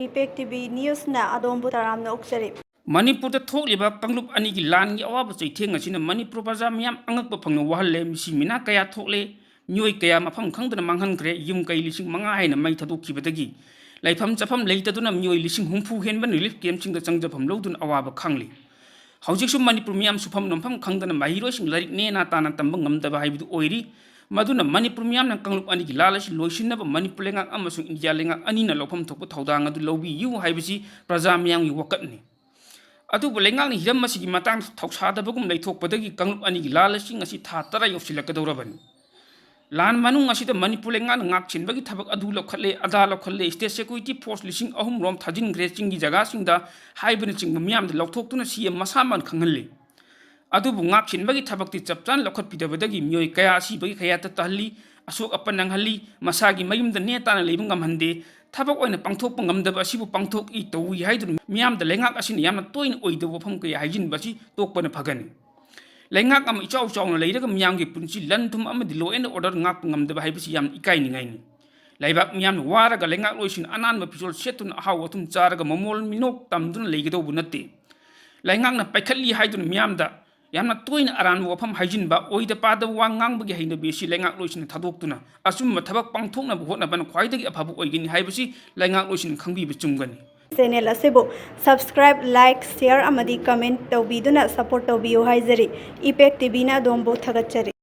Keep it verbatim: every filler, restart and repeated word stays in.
ꯏꯄꯦꯛ T V ꯅ꯭ꯌꯨꯁꯅ ꯑꯗꯣꯝꯕꯨ ꯇꯔꯥꯝꯅ ꯑꯣꯛꯆꯔꯤ꯫ ꯃꯅꯤꯄꯨꯔꯗ ꯊꯣꯛꯂꯤꯕ ꯀꯥꯡꯂꯨꯞ ꯑꯅꯤꯒꯤ ꯂꯥꯟꯒꯤ ꯑꯋꯥꯕ ꯆꯩꯊꯦꯡ ꯑꯁꯤꯅ ꯃꯅꯤꯄꯨꯔ ꯄ꯭ꯔꯖꯥ ꯃꯤꯌꯥꯝ ꯑꯉꯛꯄ ꯐꯪꯅ ꯋꯥꯍꯜꯂꯦ꯫ ꯃꯤꯁꯤ ꯃꯤꯅꯥ ꯀꯌꯥ ꯊꯣꯛꯂꯦ, ꯃꯤꯑꯣꯏ ꯀꯌꯥ ꯃꯐꯝ ꯈꯪꯗꯅ ꯃꯥꯡꯍꯟꯈ꯭ꯔꯦ꯫ ꯌꯨꯝ ꯀꯩ ꯂꯤꯁꯤꯡ ꯃꯉꯥ ꯍꯦꯟꯅ ꯃꯩ ꯊꯥꯗꯣꯛꯈꯤꯕꯗꯒꯤ ꯂꯩꯐꯝ ꯆꯥꯐꯝ ꯂꯩꯇꯗꯨꯅ ꯃꯤꯑꯣꯏ ꯂꯤꯁꯤꯡ ꯍꯨꯝꯐꯨ ꯍꯦꯟꯕꯅ ꯔꯤꯂꯤꯐ ꯀꯦꯝꯞꯁꯤꯡꯗ ꯆꯪꯖꯐꯝ ꯂꯧꯗꯨꯅ ꯑꯋꯥꯕ ꯈꯥꯡꯂꯤ꯫ ꯍꯧꯖꯤꯛꯁꯨ ꯃꯅꯤꯄꯨꯔ ꯃꯤꯌꯥꯝ ꯁꯨꯐꯝ ꯅꯣꯝꯐꯝ ꯈꯪꯗꯅ ꯃꯍꯩꯔꯣꯏꯁꯤꯡ ꯂꯥꯏꯔꯤꯛ ꯅꯦꯅꯥ ꯇꯥꯅ ꯇꯝꯕ ꯉꯝꯗꯕ ꯍꯥꯏꯕꯗꯨ ꯑꯣꯏꯔꯤ꯫ ꯃꯗꯨꯅ ꯃꯅꯤꯄꯨꯔ ꯃꯤꯌꯥꯝꯅ ꯀꯥꯡꯂꯨꯞ ꯑꯅꯤꯒꯤ ꯂꯥꯜ ꯑꯁꯤ ꯂꯣꯏꯁꯤꯟꯅꯕ ꯃꯅꯤꯄꯨꯔ ꯂꯩꯉꯥꯛ ꯑꯃꯁꯨꯡ ꯏꯟꯗꯤꯌꯥ ꯂꯩꯉꯥꯛ ꯑꯅꯤꯅ ꯂꯧꯐꯝ ꯊꯣꯛꯄ ꯊꯧꯗꯥꯡ ꯑꯗꯨ ꯂꯧꯕꯤꯌꯨ ꯍꯥꯏꯕꯁꯤ ꯄ꯭ꯔꯖꯥ ꯃꯤꯌꯥꯝꯒꯤ ꯋꯥꯀꯠꯅꯤ꯫ ꯑꯗꯨꯕꯨ ꯂꯩꯉꯥꯛꯅ ꯍꯤꯔꯝ ꯑꯁꯤꯒꯤ ꯃꯇꯥꯡꯗ ꯊꯧꯁꯥꯗꯕꯒꯨꯝ ꯂꯩꯊꯣꯛꯄꯗꯒꯤ ꯀꯥꯡꯂꯨꯞ ꯑꯅꯤꯒꯤ ꯂꯥꯜ ꯑꯁꯤ ꯉꯁꯤ ꯊꯥ ꯇꯔꯥ ꯌꯧꯁꯤꯜꯂꯛꯀꯗꯧꯔꯕꯅꯤ꯫ ꯂꯥꯟ ꯃꯅꯨꯡ ꯑꯁꯤꯗ ꯃꯅꯤꯄꯨꯔ ꯂꯩꯉꯥꯛꯅ ꯉꯥꯛꯁꯦꯟꯕꯒꯤ ꯊꯕꯛ ꯑꯗꯨ ꯂꯧꯈꯠꯂꯦ, ꯑꯗꯥ ꯂꯧꯈꯠꯂꯦ, ꯁ꯭ꯇꯦꯠ ꯁꯦꯀ꯭ꯌꯨꯔꯤꯇꯤ ꯐꯣꯔꯁ ꯂꯤꯁꯤꯡ ꯑꯍꯨꯝ ꯔꯣꯝ ꯊꯥꯖꯤꯟꯈ꯭ꯔꯦ ꯆꯤꯡꯒꯤ ꯖꯒꯥꯁꯤꯡꯗ ꯍꯥꯏꯕꯅꯆꯤꯡꯕ ꯃꯤꯌꯥꯝꯗ ꯂꯧꯊꯣꯛꯇꯨꯅ ꯁꯤ ꯑꯦꯝ ꯃꯁꯥꯃꯛꯅ ꯈꯪꯍꯜꯂꯤ꯫ ꯑꯗꯨꯕꯨ ꯉꯥꯛꯁꯦꯟꯕꯒꯤ ꯊꯕꯛꯇꯤ ꯆꯞ ꯆꯥꯅ ꯂꯧꯈꯠꯄꯤꯗꯕꯗꯒꯤ ꯃꯤꯑꯣꯏ ꯀꯌꯥ ꯑꯁꯤꯕꯒꯤ ꯀꯌꯥꯠꯇ ꯇꯥꯍꯜꯂꯤ, ꯑꯁꯣꯛ ꯑꯄꯟ ꯅꯪꯍꯜꯂꯤ, ꯃꯁꯥꯒꯤ ꯃꯌꯨꯝꯗ ꯅꯦ ꯇꯥꯅ ꯂꯩꯕ ꯉꯝꯍꯟꯗꯦ꯫ ꯊꯕꯛ ꯑꯣꯏꯅ ꯄꯥꯡꯊꯣꯛꯄ ꯉꯝꯗꯕ ꯑꯁꯤꯕꯨ ꯄꯥꯡꯊꯣꯛꯏ ꯇꯧꯏ ꯍꯥꯏꯗꯨꯅ ꯃꯤꯌꯥꯝꯗ ꯂꯩꯉꯥꯛ ꯑꯁꯤꯅ ꯌꯥꯝꯅ ꯇꯣꯏꯅ ꯑꯣꯏꯗꯕ ꯋꯥꯐꯝ ꯀꯌꯥ ꯍꯥꯏꯖꯤꯟꯕ ꯑꯁꯤ ꯇꯣꯛꯄꯅ ꯐꯒꯅꯤ꯫ ꯂꯩꯉꯥꯛ ꯑꯃ ꯏꯆꯥꯎ ꯆꯥꯎꯅ ꯂꯩꯔꯒ ꯃꯤꯌꯥꯝꯒꯤ ꯄꯨꯟꯁꯤ, ꯂꯟ ꯊꯨꯝ ꯑꯃꯗꯤ law and order ꯉꯥꯛꯄ ꯉꯝꯗꯕ ꯍꯥꯏꯕꯁꯤ ꯌꯥꯝꯅ ꯏꯀꯥꯏꯅꯤꯡꯉꯥꯏꯅꯤ꯫ ꯂꯩꯕꯥꯛ ꯃꯤꯌꯥꯝꯅ ꯋꯥꯔꯒ ꯂꯩꯉꯥꯛꯂꯣꯏꯁꯤꯡꯅ ꯑꯅꯥꯟꯕ ꯐꯤꯖꯣꯜ ꯁꯦꯠꯇꯨꯅ ꯑꯍꯥꯎ ꯑꯊꯨꯝ ꯆꯥꯔꯒ ꯃꯃꯣꯜ ꯃꯤꯅꯣꯛ ꯇꯝꯗꯨꯅ ꯂꯩꯒꯗꯧꯕ ꯅꯠꯇꯦ꯫ ꯂꯩꯉꯥꯛꯅ ꯄꯥꯏꯈꯠꯂꯤ ꯍꯥꯏꯗꯨꯅ ꯃꯤꯌꯥꯝꯗ ꯌꯥꯝꯅ ꯇꯣꯏꯅ ꯑꯔꯥꯟꯕ ꯋꯥꯐꯝ ꯍꯥꯏꯖꯤꯟꯕ, ꯑꯣꯏꯗ ꯄꯥꯗꯕ ꯋꯥ ꯉꯥꯡꯕꯒꯤ ꯍꯩꯅꯕꯤ ꯑꯁꯤ ꯂꯩꯉꯥꯛꯂꯣꯏꯁꯤꯡꯅ ꯊꯥꯗꯣꯛꯇꯨꯅ ꯑꯆꯨꯝꯕ ꯊꯕꯛ ꯄꯥꯡꯊꯣꯛꯅꯕ ꯍꯣꯠꯅꯕꯅ ꯈ꯭ꯋꯥꯏꯗꯒꯤ ꯑꯐꯕ ꯑꯣꯏꯒꯅꯤ ꯍꯥꯏꯕꯁꯤ ꯂꯩꯉꯥꯛꯂꯣꯏꯁꯤꯡꯅ ꯈꯪꯕꯤꯕ ꯆꯨꯝꯒꯅꯤ꯫ ꯆꯦꯅꯦꯜ ꯑꯁꯤꯕꯨ subscribe, like, share ꯑꯃꯗꯤ comment ꯇꯧꯕꯤꯗꯨꯅ support ꯇꯧꯕꯤꯌꯨ ꯍꯥꯏꯖꯔꯤ꯫ ꯏꯄꯦꯛ ꯇꯤ ꯚꯤꯅ ꯑꯗꯣꯝꯕꯨ ꯊꯥꯒꯠꯆꯔꯤ꯫